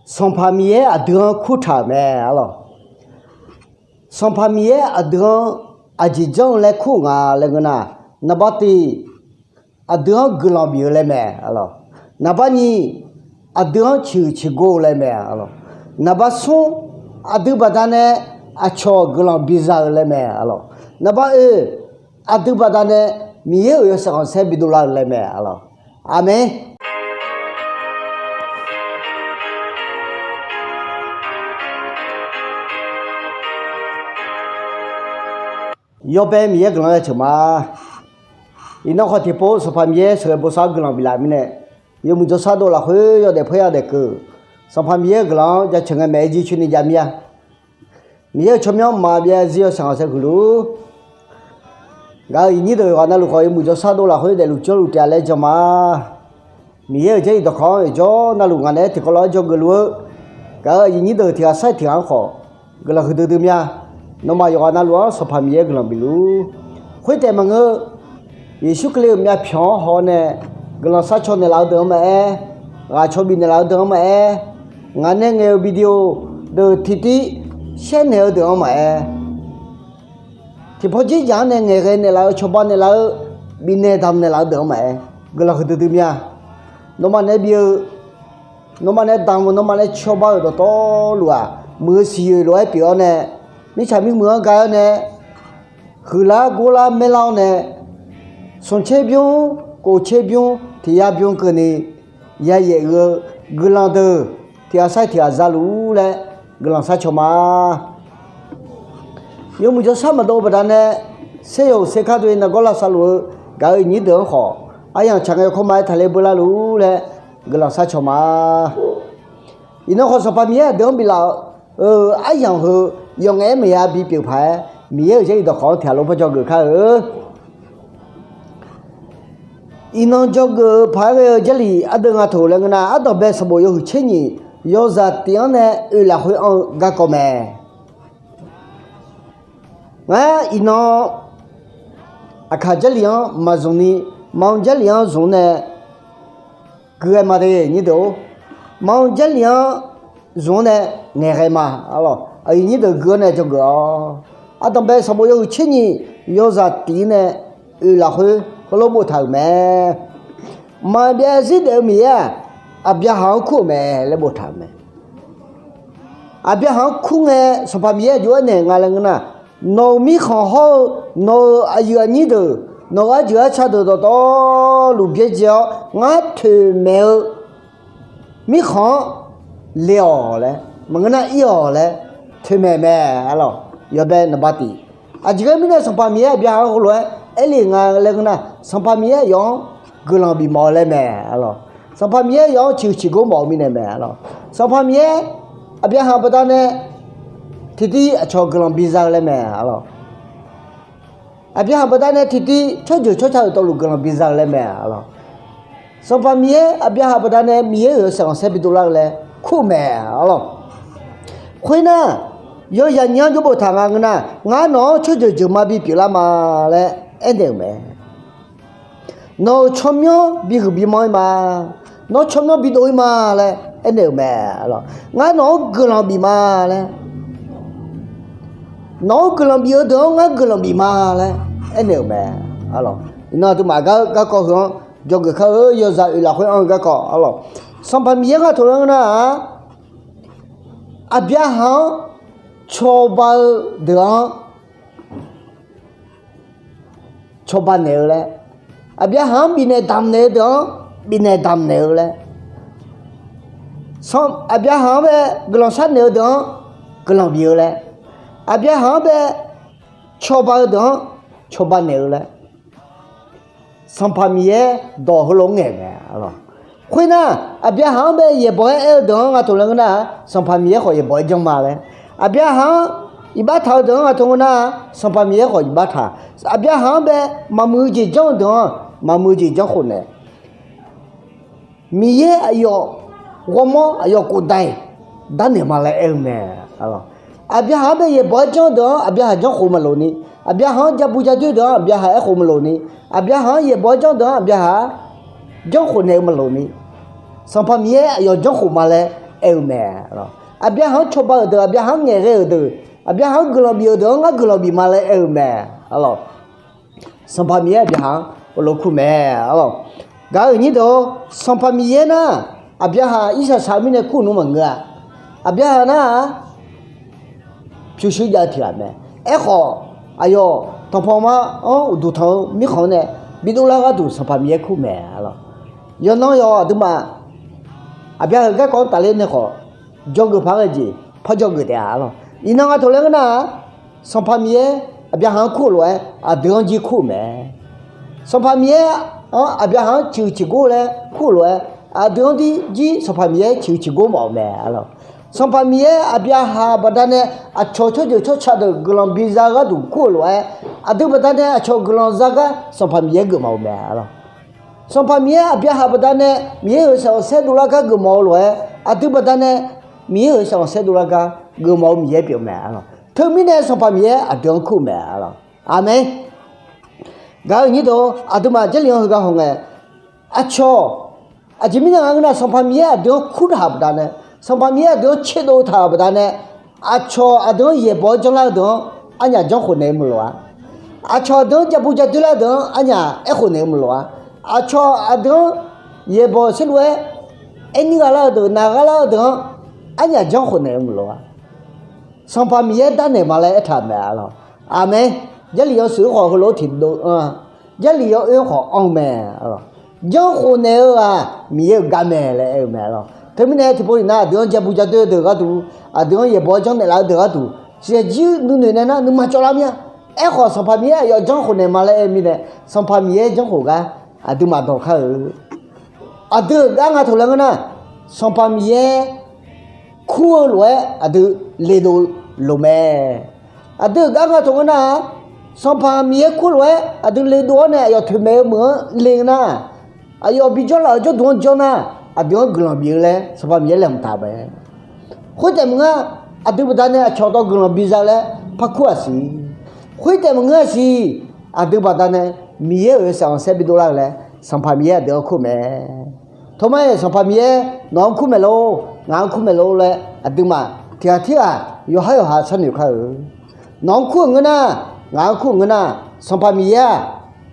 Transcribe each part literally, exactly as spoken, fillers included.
Sanqpaq Miqyaer aqdui-anr kurtaq-euq mae, arlawq. Sanqpaq Miqyaer aqdui-anr aqjeq janr-eu laer kur-euq nga laer ngeur nar, naqbar tiq, aqdui-anr guiqlanq bif-eu laer mae, arlawq. Naqbar nyiq, aqdui-anr ciqhuiq ciqgor-eu laer mae, arlawq. Naqbar smr, aqdui baqdanae aqcawq guiqlanq biza-eu laer mae, arlawq. Naqbar oe, aqdui baqdanae Miqyaer-euq yawshaef khanqsaer bidov lar-eu laer mae, arlawq. Aqmeq. Yawbae Miqyaer guiqlanq-anr jaceuq ma. Iqnan khawf tiqpov Sanqpaq Miqyaer sheuqghae bosav-awr guiqlanq biflaf mirnae, yawmuiq jawrshar dov lafkhoer yawdaef paer yadaef keuv, Sanqpaq Miqyaer-euq guiqlanq-anr jaceuq ngae maeq-aer jircoer ni jav mir-a. Miqyaer-euq tsawrmyanr maqbyav zir-eu shaqkhanqsaer huiq luf-ur. Ngaq-euq iqnyir deuq yawqghaq navluf khawf yawmuiq jawrshar dov lafkhoer daefluf janrluf taef-a laer jan ma. Miqyaer-euq Jarlif dawqkawq-anr oeq jawr navluf ngaq naeq-aer tiqkawv lof-aer dzawgeuf luf-eu, ngaq-euq iqnyir deuq tiq ghaq sar-iq tiq ghaq-anr khawf guiqlanq huiqdui dui mir-a. Nawmaf yawqghaq navluf-anr Sanqpaq Miqyaer guiqlanq bif luf-ur. Khoertaef maqngeur, Yeqsur Kali-euq myavpyawq-anr haw-awr nae guiqlanq sharcaw naeqlaf-eu deuq-anr maqaer, ghaq caw bifnaeq laf-eu deuq-anr maqaer, ngaq nae ngaeq-euq video deuq tiqtiv shaer naeq-eu deuq-anr maqaer, tiqpawf dzerdzaq-anr nae ngaeqghae naeqlaf-eu cawba naeqlaf-eu bifnaeq damq naeqlaf-eu deuq-anr maqaer, guiqlanq huiqdui dui mir-a. Nawmaf nae bif-eu, nawmaf nae damq-eu, nawmaf nae cawba-euq dawqtawvluf-aq, muiq-eu siqyoeq lof-aer pyeuf-awr nae, mirtsaq mirmuiq-anr ga-awr nae, huiqlar gorlar maerlar-awr nae, smq tser bymr kof tser bymr tiq yar bymr keuvni yayaef uiq-eu guiqlanq deuq tiq ghaq sar-iq tiq ghaq za luf-ur laer guiqlanq sharcaw ma. Yawmuiq jawrshar maqdov-eu baqdanae, saer yawhuiq saer kar dov-ir nargawr lavsav luf-eu gaq-euq iqnyir deuq-anr khawf, aryamq tsaq ngae yawkawr ma-aer taqler beular luf-ur laer guiqlanq sharcaw ma. Iqnan khawf Sanqpaq Miqyaer aqdui-anr biflaf-eu aryamq heu yawf ngaef-aer maqya bipyeuf paq-aer, Miqyaer-euq Jarlif dawqkawq-anr tiq ghaq lof par dzawgeuf kar-eu. Iqnan dzawgeuf-eu paq-aer ghae-eu Jarlif ardeuv nga toq laer ngeur nar, ardanqbae sanqbof yawhuiq tser nyiq yawzaq tif-anr nae oeq lafkhoer anr-eu garkawv mae. Ngar iqnan Aqkaq Jarlif-anr maqzmq ni, Manq Jarlif-anr zmq nae gui ghae ma de nyir deuq-or. Manq Jarlif-anr zmq-anr nae ngaeqghae ma, arlawq. Aqyuif nyir deuq gui-awr nae dzawgeuf-awq. Ardanqbae sanqbof yawhuiq tser nyiq yawzaq tif-ir nae oeq lafkhoer heulof boftaq-euq mae. Maqbyav zir daef-eu Miqyaer-aq, Aqbyaqhaq-anr kur-euq mae laer boftaq-euq mae. Aqbyaqhaq-anr kur ngae, Sanqpaq Miqyaer aqjox-aer naeq nga laer ngeur nar, nawq-euq mirkhanq hawr-eu nawq-euq aqyuif aqnyir deuq, nawq-euq arjeuq arca deuq dawqtawvluf byaerdzae-awr ngar toeqmaeq-eu mirkhanq-anr le-awq laer, maqngeur nar ir-awq laer toeqmaeq mae, arlawq. Yawbae naqba tif. Aqjeq ghae mirnae Sanqpaq Miqyaer Aqbyaqhaq-anr heulof-aer aerle nga laer ngeur nar, Sanqpaq Miqyaer aqyawf-anr guiqlanq bifmawf-eu laer mae, arlawq. Sanqpaq Miqyaer aqyawf-anr ciqhuiq ciqgor mawf-eu mirnae mae, arlawq. Sanqpaq Miqyaer Aqbyaqhaq baqdanae tiqtiv aqcawq guiqlanq biza-eu laer mae, arlawq. Aqbyaqhaq baqdanae tiqtiv tsawrjeuq tsawrca dawqtawvluf guiqlanq biza-eu laer mae, arlawq. Sanqpaq Miqyaer Aqbyaqhaq baqdanae Miqyaer-euq yawshaef khanqsaer bidov lar-eu laer kur-eu mae, arlawq. Khoernar, yawzaq nyiq-anr jawr boftaq nga ngeur nar, ngar nawq-anr tsawrjeuq jeuqma bipyeuf lar ma laer aernaeq-euq mae. Nawq-euq tsawrmyanr bihuiq bimanr-ir ma. Nawr tsawrmyanr bidov-ir ma laer aernaeq-euq mae, arlawq. Ngar nawq-anr guiqlanq bif ma laer, nawq-anr guiqlanq bif-eu deuq-anr ngar guiqlanq bif ma laer aernaeq-euq mae, arlawq. Iqnan aqduimaf gar-eu garkawv heu-anr dzawgeuf kar-eu, yawzaq oeq lafkhoer anr-eu garkawv, arlawq. Sanqpaq Miqyaer nga toq laer ngeur nar-aq, Aqbyaqhaq-anr cawba-eu deuq-anr cawba naeq-eu laer, Aqbyaqhaq-anr bifnaeq damq naeq-eu deuq-anr bifnaeq damq naeq-eu laer, Aqbyaqhaq-anr bae guiqlanq sharnaeq-eu deuq-anr guiqlanq bif-eu laer, Aqbyaqhaq-anr bae cawba-eu deuq-anr cawba naeq-eu laer, Sanqpaq Miqyaer dawq heulof-aer ngaeq mae, arlawq. Khoernar, Aqbyaqhaq-anr bae yaeqbawq-aer aer-eu deuq-anr nga toq laer ngeur nar-aq, Sanqpaq Miqyaer khawf yaeqbawq-aer janr ma laer, Aqbyaqhaq-anr iqbax taq-eu deuq-anr nga toq ngeur nar-aq, Sanqpaq Miqyaer khawf iqbax taq. Aqbyaqhaq-anr bae maqmuiq-eu jeq janr-eu deuq-anr maqmuiq-eu jeq janrkhof naeq. Miqyaer aqyawf ghawrmawr aqyawf khofdaiq darnaeq ma laer aer-eu mae, arlawq. Aqbyaqhaq-anr bae yaeqbawq-aer janr-eu deuq-anr Aqbyaqhaq janrkhof maqloq ni, Aqbyaqhaq-anr jabu jadoer deuq-anr Aqbyaqhaq aerkhof maqloq ni, Aqbyaqhaq-anr yaeqbawq-aer janr deuq-anr Aqbyaqhaq janrkhof naeq-eu maqloq ni, Sanqpaq Miqyaer aqyawf janrkhof ma laer aer-eu mae. Aqbyaqhaq-anr cawba-euq deuq, Aqbyaqhaq-anr ngaeqghae-euq deuq, Aqbyaqhaq-anr guiqlanq bif-euq deuq-anr ngar guiqlanq bif ma laer aer-eu mae. Aqlawq, Sanqpaq Miqyaer Aqbyaqhaq-anr heulof kur mae. Aqlawq, gaq-euq nyir deuq-or, Sanqpaq Miqyaer nar, Aqbyaqhaq irshaq shaq-eu mirnae kur nmr maqngeur-a. Aqbyaqhaq nar-aq, pyurshuir jav-eu tiq ghaq mae. Aerkhawf, aqyawf tanqpanq ma-anr uqduq tanq-eu mirkhanq-anr nae bidov lar gharduq Sanqpaq Miqyaer kur mae. Aqlawq, yawqnan yawq aqduimaf Aqbyaqhaq-euq garkawv-anr tafler nae khawf, dzawgeuf paq-aer ghae jeq par dzawgeuf taef-a. Aqlawq, iqnan nga taq laer ngeur nar-aq, Sanqpaq Miqyaer Aqbyaqhaq-anr kur-eu lof-aer aqdui-anr jir kur-euq mae. Sanqpaq Miqyaer-anr Aqbyaqhaq-anr ciqhuiq ciqgor laer kur-eu lof-aer, aqdui-anr jir Sanqpaq Miqyaer ciqhuiq ciqgor mawf-eu mae. Aqlawq, Sanqpaq Miqyaer Aqbyaqhaq baqdanae aqcawq tsawrjeuq tsawrca deuq guiqlanq biza-eu gharduq kur-eu lof-aer, aqdui baqdanae aqcawq guiqlanq za gar Sanqpaq Miqyaer geufmawf-eu mae. Aqlawq, Sanqpaq Miqyaer Aqbyaqhaq baqdanae Miqyaer-euq shaqshaq saerdov lar gar geufmawf-eu lof-aer, aqdui baqdanae Miqyaer-euq shaqshaq saerdov lar gar geufmawf-eu Miqyaer pyeuf-eu mae. Aqlawq, teumirnae Sanqpaq Miqyaer aqdui-anr kur-eu mae. Aqlawq, aqmeq. Gaq-euq nyir deuq-or, aqduimaf Jarlif-anr heugar hawngae, aqcawq, aqjeq mirnae nga ngeur nar, Sanqpaq Miqyaer aqdui-anr kur taq-euq baqdanae, Sanqpaq Miqyaer aqdui-anr tserdov taq-euq baqdanae, aqcawq aqdui-anr yaeqbawq-aer janlar-eu deuq-anr arnyaf janrkhof naeq-eu maqloq-a. Aqcawq aqdui-anr jabu jadoer lar-eu deuq-anr arnyaf aerkhof naeq-eu maqloq-a. Aqcawq aqdui-anr yaeqbawq saerlu-aer aernyir gha lar-eu deuq, naq gha lar-eu deuq-anr arnyaf janrkhof naeq-eu maqloq-a. Sanqpaq Miqyaer darnaeq ma laer aertaq-euq mae. Aqlawq, aqmeq. Jarlif yawshuif-anr khawf heulof-aer tiqdov anr-a. Jarlif yawoer-anr khawf anr-eu mae. Aqlawq, janrkhof naeq-eu-aq Miqyaer-euq gar mae laer aer-eu mae. Aqlawq, teumirnae tiqpov iqnan aqdui-anr jabu jadoer-eu deuq gharduq, aqdui-anr yaeqbawq-aer janrnaeq laf-eu deuq gharduq, siqyaer jir nuinoeq nae nar nuima cawvlar mir-a. Aerkhawf Sanqpaq Miqyaer aqyawf janrkhof naeq ma laer aer-eu mirnae, Sanqpaq Miqyaer janrkhof gar aqduimaf dawq kar-eu. Aqdui-euq gar nga taq laer ngeur nar, Sanqpaq Miqyaer kur-eu lof-aer aqdui ledov loq mae. Aqdui-euq gar nga taq ngeur nar-aq, Sanqpaq Miqyaer kur lof-aer aqdui ledov-awr nae aqyawf toeqmaeq-eu meuq-anr le nar, aqyawf bijawr laf-euq jawrduq-anr jawr nar, aqdui-anr guiqlanq bif-eu laer Sanqpaq Miqyaer laeqhmq taq-euq mae. Khoertaef maqngeur, aqdui baqdanae aqcawq dawq guiqlanq biza-eu laer par kur-aq siq. Khoertaef maqngeur-aq siq, aqdui baqdanae Miqyaer-euq shaqshaq saer bidov lar-eu laer Sanqpaq Miqyaer aqdui-anr kur mae. Tawmar-iq Sanqpaq Miqyaer nawq-anr kur maeq lor, ngaq-anr kur maeq lor laer aqduimaf tiq ghaq tirghaq yawqhar yawqha sharnoeq kar-eu. Nawq-anr kur-euq ngeur nar, ngaq-anr kur-euq ngeur nar, Sanqpaq Miqyaer-aq,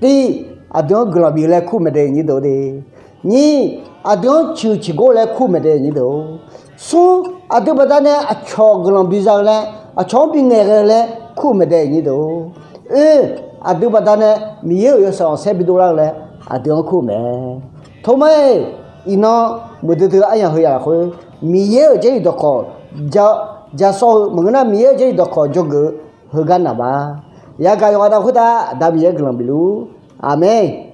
tiv, aqdui-anr guiqlanq bif-eu laer kur maeq dae nyir deuq de. Nyiq, aqdui-anr ciqhuiq ciqgor laer kur maeq dae nyir deuq. Smr, aqdui baqdanae aqcawq guiqlanq biza-eu laer, aqcawq-anr bingaeq ghae-eu laer kur maeq dae nyir deuq. Oe, aqdui baqdanae Miqyaer-euq yawshaq khanqsaer bidov lar-eu laer aqdui-anr kur-eu mae. Tawmar-iq, iqnan muiqdui dui aryamq heu yaf lafkhoer, Miqyaer-euq jarlif dawqkawq ja, ja sawr-eu maqngeur nar, Miqyaer-euq jarlif dawqkawq dzawgeuf-eu heugar naq ma. Yagaq yawqghaq nav khoertav Aqda Miqyaer guiqlanq bif luf-ur. Aqmeq.